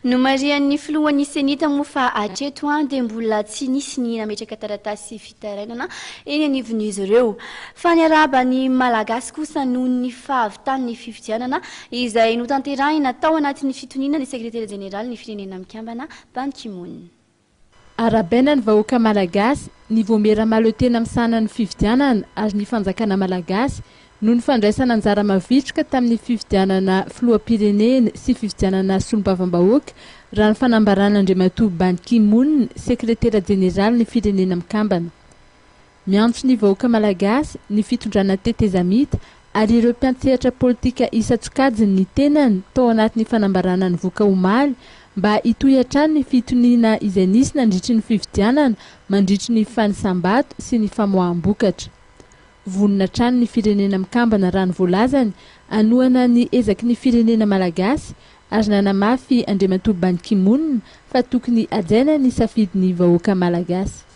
Nomarihan'ny filohan'ny Cenit moa fa hatreto dia mbola tsy nisy ny nametraka taratasy fitarainana eny anivon'izy ireo. Fa niarahaba ny Malagasy kosa noho ny fahavitan'ny fifidianana izay notanterahina tao anatin'ny fitoniana ny sekretera jeneralin'ny Firenena Mikambana, Ban Ki-moon. Arahabaina ny vahoaka Malagasy, ny Vaomiera Mahaleo-tena misahana ny fifidianana ary ny fanjakana Malagasy noho ny fandraisana anjara mavitrika tamin'ny fifidianana filoham-pirenena sy fifidianana solombavambahoaka, raha ny fanambaran'Andriamatoa Ban Ki-moon, sekretera jeneralin'ny Firenena Mikambana. Miantso ny vahoaka Malagasy, ny fitondrana tetezamita ary ireo mpiantsehatra politika isan-tsokajiny ny tenany tao anatin'ny fanambarana nivoaka omaly mba hitohy hatrany ny fitoniana izay nisy nandritry ny fifidianana mandritry ny fanisam-bato sy ny famoaham-bokatra. Vonona hatrany ny Firenena Mikambana raha ny voalazany hanohana ny ezaky ny firenena Malagasy ary nanamafy Andriamatoa Ban Ki-moon fa tokony hajaina ny safidin'ny vahoaka Malagasy.